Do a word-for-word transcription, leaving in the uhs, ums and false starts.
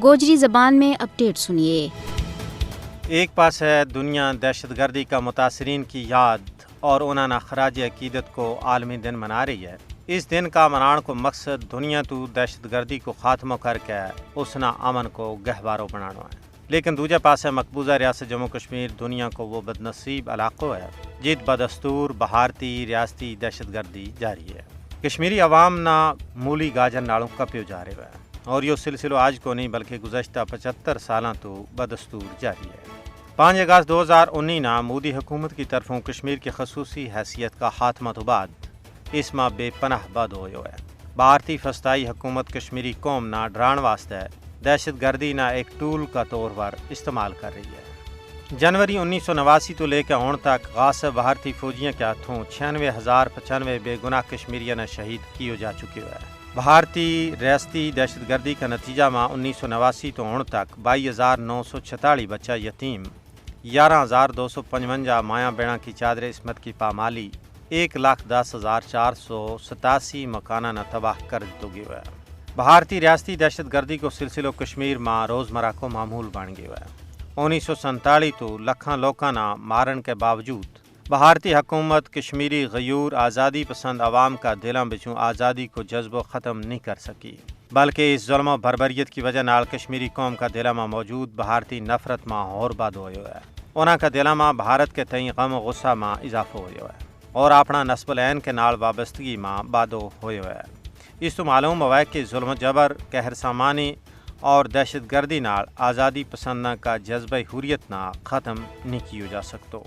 گوجری زبان میں اپڈیٹ سنیے۔ ایک پاس ہے دنیا دہشت گردی کا متاثرین کی یاد اور انہاں نا خراج عقیدت کو عالمی دن منا رہی ہے۔ اس دن کا منان کو مقصد دنیا تو دہشت گردی کو خاتمو کر کے اس نا امن کو گہوارو بنانو ہے۔ لیکن دوجہ پاس ہے مقبوضہ ریاست جموں کشمیر دنیا کو وہ بدنصیب علاقو ہے جت بدستور بھارتی ریاستی دہشت گردی جاری ہے۔ کشمیری عوام نا مولی گاجر نالوں کپیو جا رہیو ہے اور یوہ سلسلو آج کو نہیں بلکہ گزشتہ پچہتر سالاں تو بدستور جاری ہے۔ پانچ اگست دو ہزار انی نا مودی حکومت کی طرفوں کشمیر کی خصوصی حیثیت کا خاتمہ تو بعد اس ما بے پناہ بد ہویو ہے۔ بھارتی فستائی حکومت کشمیری قوم نا ڈران واسطے دہشت گردی نا ایک ٹول کا طور پر استعمال کر رہی ہے۔ جنوری انیس سو نواسی تو لے کے ہن تک غاصب بھارتی فوجیاں کے ہتھوں چھیانوے ہزار پچانوے بے گناہ کشمیریاں نا شہید کیو جا چکیو ہے۔ بھارتی ریاستی دہشت گردی کا نتیجہ ما انیس سو نواسی تو ہن تک بائی ہزار نو سو چھتالی بچہ یتیم، یارہ ہزار دو سو پنجونجا مایاں بیناں کی چادر عصمت کی پامالی، ایک لاکھ دس ہزار چار سو ستاسی مکاناں نا تباہ کر دتو گیو ہے۔ بھارتی ریاستی دہشت گردی کو سلسلو کشمیر ما روزمرہ کو معمول بن گیو ہے۔ انیس سو سینتالی تو لکھاں لوکاں نا مارن کے باوجود بھارتی حکومت کشمیری غیور آزادی پسند عوام کا دلاں بچوں آزادی کو جذبو ختم نہیں کر سکی، بلکہ اس ظلم و بربریت کی وجہ نال کشمیری قوم کا دلاں ما موجود بھارتی نفرت ما ہور بد ہویو ہے۔ انہاں کا دلاں ما بھارت کے تئیں غم و غصہ ما اضافو ہویو ہے اور اپنا نصب العین کے نال وابستگی ما بادو ہویو ہے۔ اس تو معلوم ہوا ہے کہ ظلم و جبر، قہر سامانی اور دہشت گردی نال آزادی پسنداں کا جذبہ حریت نا ختم نہیں کیو جا سکتو۔